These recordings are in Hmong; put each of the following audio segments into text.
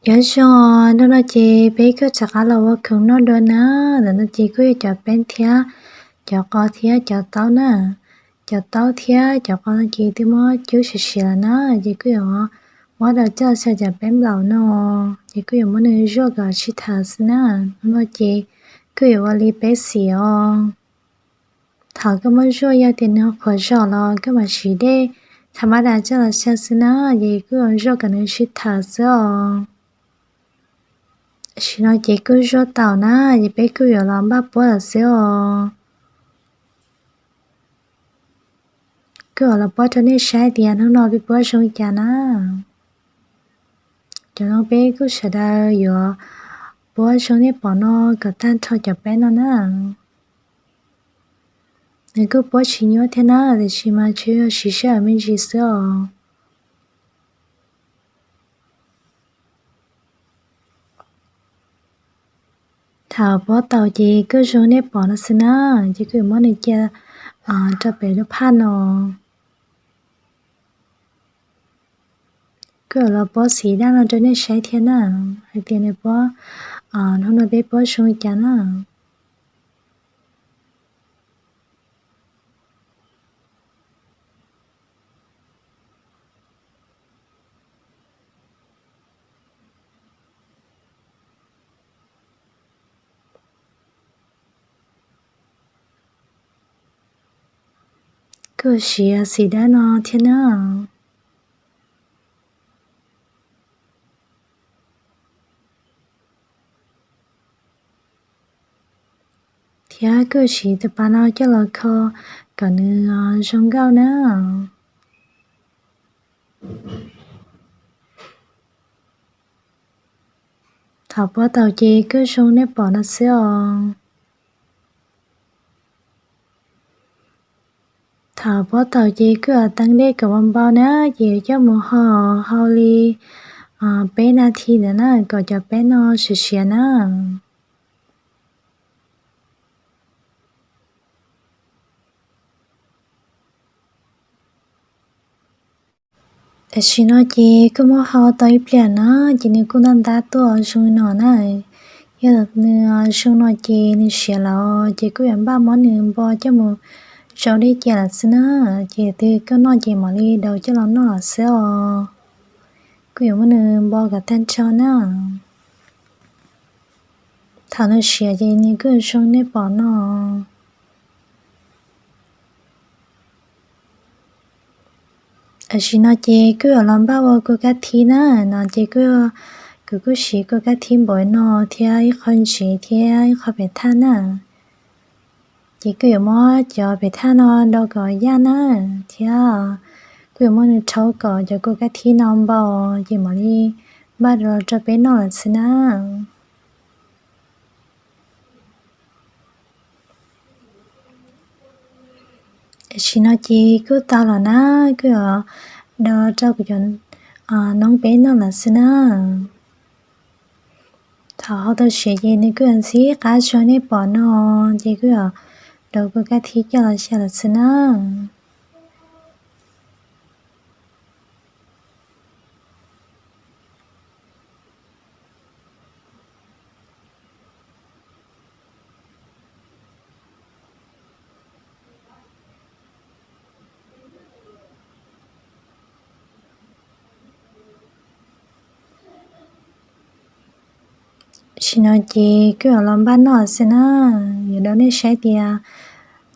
Nyob zoo, hnub no ces peb kuj rov qab los ua khoom noj dua na. Ntawm no ces kuj yog cov peeb thiab cov qos thiab cov taub na. Cov taub thiab cov qos no ces twb muab cub siav siav lawm na, ces kuj yuav muab rau coj xyaw cov peeb nplaum no, ces kuj yuav muab nws zuaj kom sib thawm xwb na. Hnub no ces kuj yuav ua li peb xim os. Thaum koj muab zuaj yog tias nws qhuav zom los koj mam siv dej tha mab das coj los xyaw xwb na, ces kuj yuav zuaj kom nws sib thawm xwb os. Tam sim no ces kuj zuaj tau na, ces peb kuj yuav los npaj puab lawm xwb os. Kuj yuav los puab rau nej saib tias hnub no peb puab zoo li cas na. Cov no peb kuj sawv daws yuav puab zoo nej pom no kom tag nrho cov peeb no na. Nws kuj puab tsis nyuaj thiab na, tiam sis mas tsuas yog siv sij hawm me ntsis xwb os. Thaum puab tau ces kuj zoo nej pom no xwb na, ces kuj yuav muab nws cia rau pem lub phaj no. Kuj yuav los puab xim dab no rau nej saib thiab na, hais tias nws puab, hnub no peb puab zoo li cas na. Kuj siv xim dab no thiab na. Thiab kuj siv tus pas no coj los kho kom nws zoo nkauj na. Thaum puab tau ces kuj zoo nej pom no xwb os. Thaum puab tau ces kuj yuav teeb dej kom npau npau na, ces yuav coj mus hau, hau li peb nas this ntawd na kom cov peeb no siav siav na. Tam sim no ces kuj muab hau tau ib pliag na, ces nws kuj ntab ntab tuaj zoo li no na. Yog nws zoo no ces nws siav lawm ces kuj yuav npaj muab nws npo coj mus tsau dej cia lawm xwb na. Ces twg koj noj ces mam li daus coj los noj lawm xwb os. Kuj yuav muab nws npo kom tag nrho na. Thaum nws siav ces nws kuj zoo nej pom no. Tam sim no ces kuj yuav los npaj ua kua kab thib na, no ces kuv kuj siv kua kab thib npaum no thiab ib qho ntsev thiab ib qho pem thaj na. Ces kuj yuav muab cov pem thaj no do kom yaj na, thiab kuj yuav muab nws rhaub kom cov kua kab thib no npau, ces mam li npaj rau peb noj lawm xwb na. Tam sim no ces kuj tau lawm na, kuj yuav do rau kuv cov noob peb noj lawm xwb na. Thaum hau tau siav ces nws kuj yuav ntxhib qab zoo nej pom no, ces kuj yuav do kua kab thib coj los xyaw lawm xwb na. Tam sim no ces kuj yuav los npaj noj xwb na, yuav do nej saib tias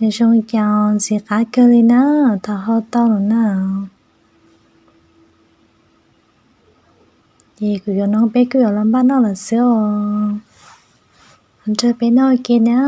nws zoo li cas, ntxim qab kawg li na, thaum hau tau lawm na. Ces kuv cov noob peb kuj yuav los npaj noj lawm xwb os. Nrog peb noj ua ke na.